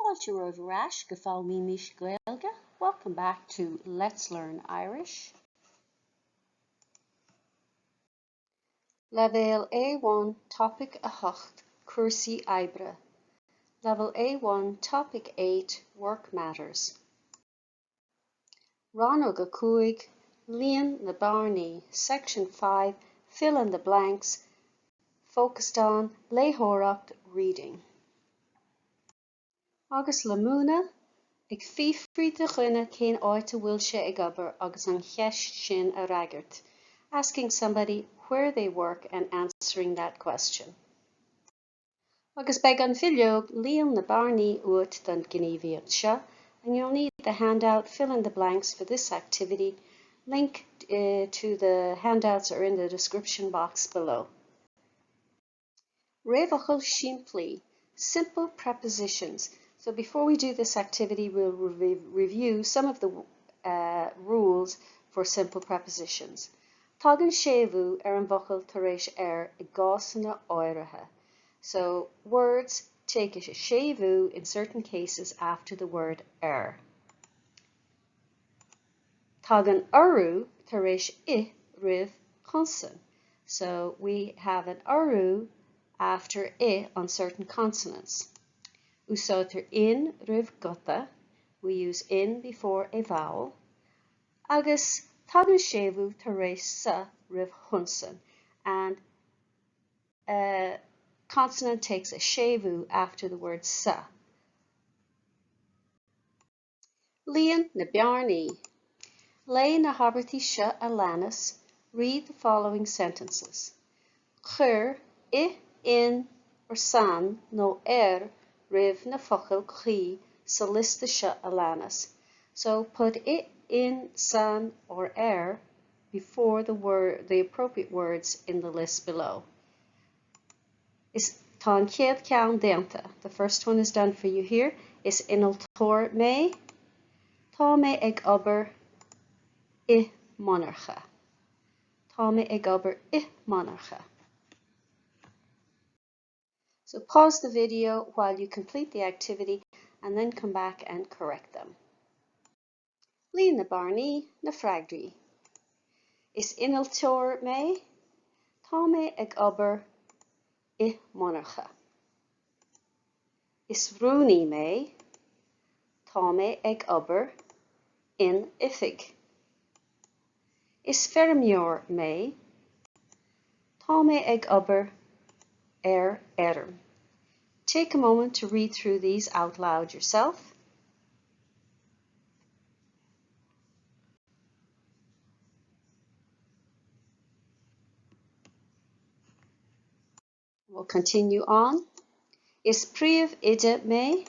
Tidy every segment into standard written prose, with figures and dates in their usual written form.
Fáilte romhaibh ar ais go Foghlaimímis Gaeilge, welcome back to Let's Learn Irish. Leibhéal A1 Topaic 8 Cúrsaí Oibre Level A1 Topic 8 Work Matters Rannóg 5, Líon na Bearnaí, Section 5, Fill in the blanks, focused on Léitheoireacht, Reading. Agus le múineadh, ag fiafraí de dhuine cén áit a bhfuil sé ag obair agus an cheist sin a fhreagairt, asking somebody where they work and answering that question. Agus beidh an bhileog Líon na Bearnaí uait don ghníomhaíocht seo and you'll need the handout Fill in the blanks for this activity, link to the handouts are in the description box below. Réamhfhocail simplí, simple prepositions. So before we do this activity we'll re review some of the uh, rules for simple prepositions. Tagann séimhiú ar an bhfocal tar éis ar i gcásanna áirithe. So, words take a séimhiú in certain cases after the word ar. Tagann urú tar éis i roimh chonsan. So, we have an urú after i on certain consonants. Úsáidtear in roimh guta. We use in before a vowel. Agus tagann séimhiú tar éis sa roimh chonsan and a consonant takes a séimhiú after the word sa. Líon na bearnaí. Léigh na habairtí seo a leanas, read the following sentences. Cuir i, in, or san nó ar roimh na focail chuí sa liosta seo a leanas. So put i, in, san or ar before the word, the appropriate words in the list below. Is tá an chéad cheann déanta. The first one is done for you here. Is innealtóir mé. Tá mé ag obair i monarcha. Tá mé ag obair i monarcha. So pause the video while you complete the activity and then come back and correct them. Líon na bearnaí, na freagraí. Is innealtóir mé. Tá mé ag obair i monarcha. Is rúnaí mé. Tá mé ag obair in oifig. Is feirmeoir mé. Tá mé ag obair ar fheirm. Take a moment to read through these out loud yourself. We'll continue on. Is príomhoide mé.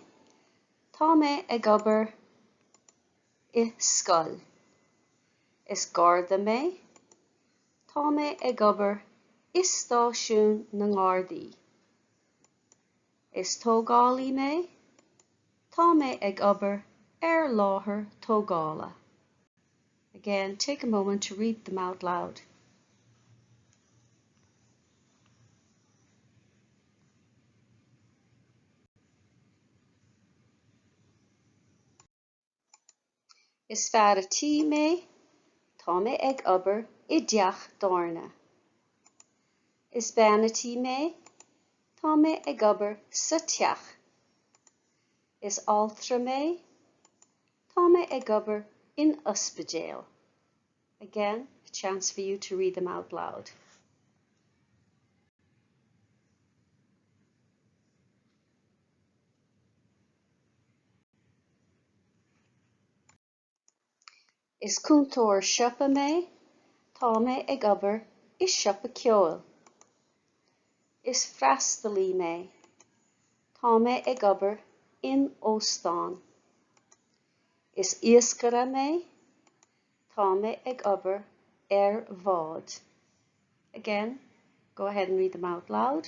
Tá mé ag obair i scoil. Is garda mé. Tá mé ag obair i stáisiún na nGardaí. Is tógálaí mé. Tá mé ag obair ar láthair tógála. Again, take a moment to read them out loud. Is fear a tí mé. Tá mé ag obair i dteach tábhairne. Is bean a tí mé. Tá mé ag obair sa teach. Is altra mé. Tá mé ag obair in ospidéal. Again, a chance for you to read them out loud. Is cúntóir siopa mé. Tá mé ag obair i siopa ceoil. Is freastalaí mé. Tá mé ag obair in óstán. Is iascaire mé. Tá mé ag obair ar bhád. Again, go ahead and read them out loud.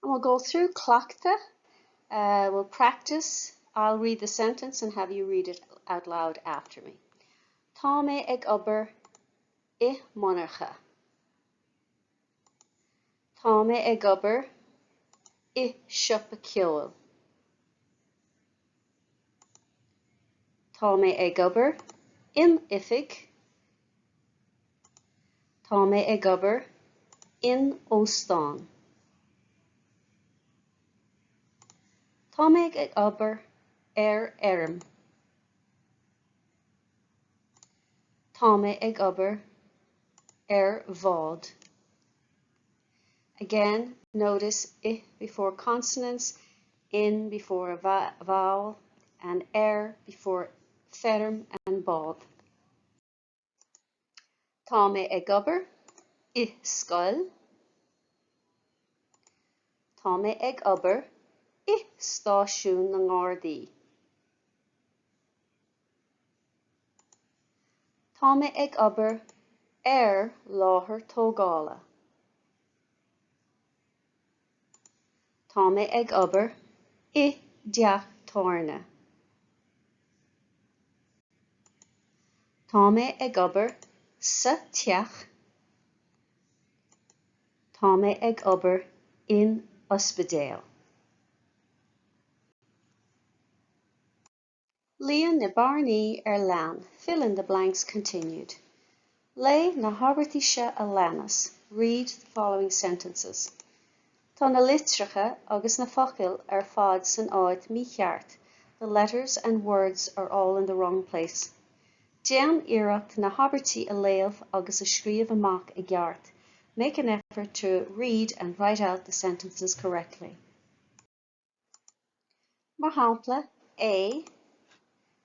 And we'll go through cleachtadh. Uh, we'll practice. I'll read the sentence and have you read it out loud after me. Tá mé ag obair. I monarcha. Tá mé ag obair i siopa ceoil. Tá mé ag obair in oifig. Tá mé ag obair in óstán. Tá mé ag obair ar fheirm. Tá mé ag obair ar bhád. Again, notice i before consonants, in before a vowel, and ar before feirm and bád. Tá mé ag obair i scoil. Tá mé ag obair i stáisiún na nGardaí. Tá mé ag obair ar láthair tógála. Tá mé ag obair i dteach tábhairne. Tá mé ag obair sa teach. Tá mé ag obair in ospidéal. Líon na bearnaí ar lean, fill in the blanks continued. Léigh na habairtí seo a leanas, read the following sentences. Tá na litreacha agus na focail ar fad san áit mícheart, the letters and words are all in the wrong place. Déan iarracht na habairtí a léamh agus a scríobh amach i gceart, make an effort to read and write out the sentences correctly. Mar shampla, A,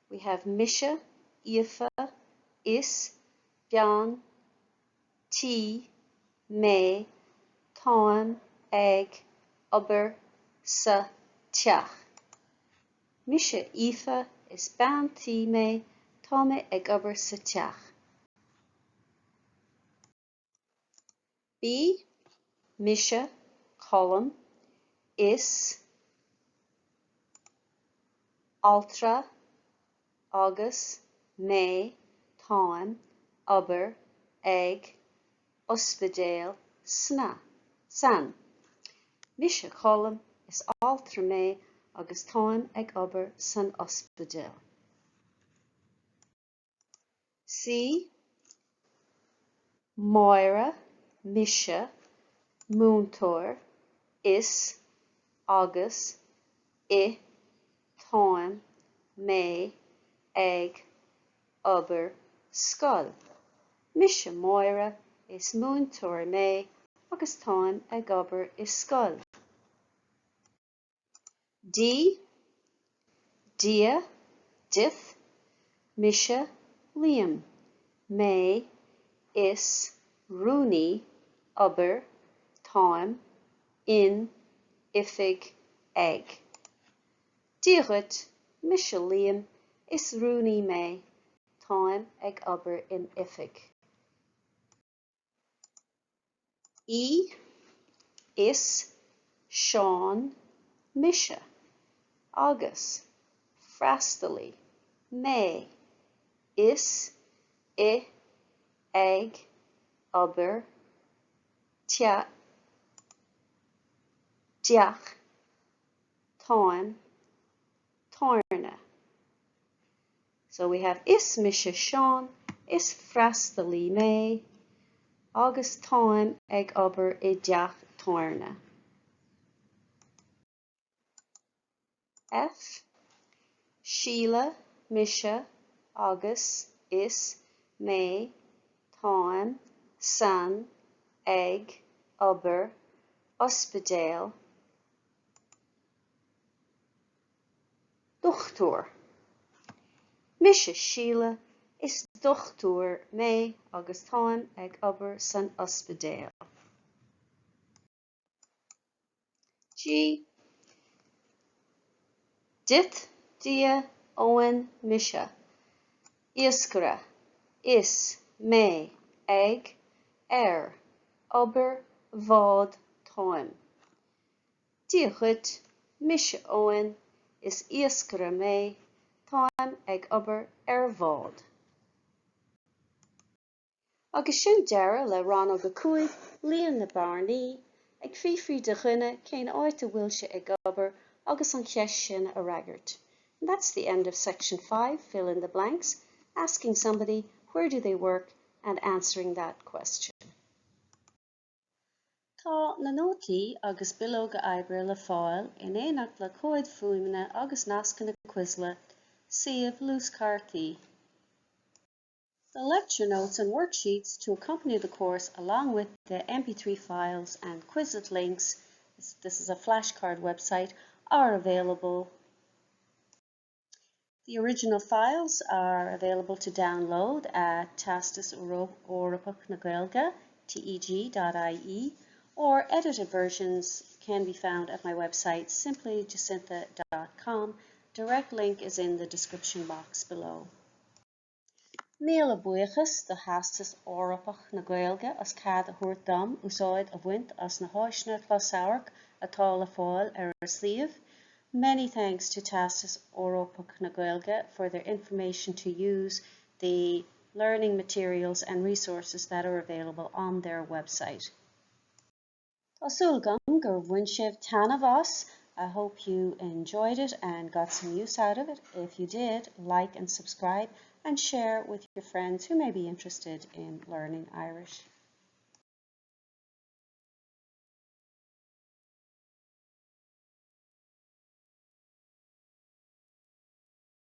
we have mise, Aoife, is, bean, tí, mé, táim, ag, obair, sa, teach. Mise Aoife, is bean tí mé, tá mé ag obair sa teach. B, Mise, Colm, is, altra, agus, mé, táim, obair, ag, ospidéal, sna, san. Mise Colm, is altra mé agus táim ag obair san ospidéal. C, Máire, mise, múinteoir, is, agus, i, táim, mé, ag, obair, scoil. Mise Máire, is múinteoir mé agus táim ag obair i scoil. D, Dia duit, mise Liam, mé, is, rúnaí, obair, táim, in, oifig, ag. Dia dhuit, mise Liam, is rúnaí mé, táim ag obair in oifig. E, Is, Seán, mise, agus, freastalaí, mé, is, i, ag, obair, te, dteach, táim, tábhairne. So we have Is mise Seán, is freastalaí mé, agus táim ag obair i dteach tábhairne. F, Síle, mise, agus, is, mé, táim, san, ag, obair, ospidéal, Dochtúir. Mise Síle, is dochtúir mé agus táim ag obair san ospidéal. G, Duit, Dia, Eoin, mise, iascaire, is, mé, ag, ar, obair, bhád, táim. Dia dhuit, mise Eoin, is iascaire mé, táim ag obair ar bhád. Agus sin deireadh le rannóg 5, Líon na Bearnaí, ag fiafraí de dhuine cén áit a bhfuil sé ag obair agus an cheist sin a fhreagairt. And that's the end of section 5, fill in the blanks, asking somebody where do they work and answering that question. Tá na nótaí agus bileoga oibre le fáil in éineacht le comhaid fuaime agus nascanna Quizlet, suíomh luaschártaí. The lecture notes and worksheets to accompany the course along with the MP3 files and Quizlet links, this is a flashcard website, are available. The original files are available to download at Teastas Eorpach na Gaeilge, teg.ie, or edited versions can be found at my website simplyjacintha.com. Direct link is in the description box below. Míle buíochas do Theastas Eorpach na Gaeilge as cead a thabhairt dom úsáid a bhaint as na háiseanna closamhairc atá le fáil ar a suíomh. Many thanks to Teastas Eorpach na Gaeilge for their information to use the learning materials and resources that are available on their website. Tá súil agam gur bhain sibh taitneamh as. I hope you enjoyed it and got some use out of it. If you did, like and subscribe and share with your friends who may be interested in learning Irish.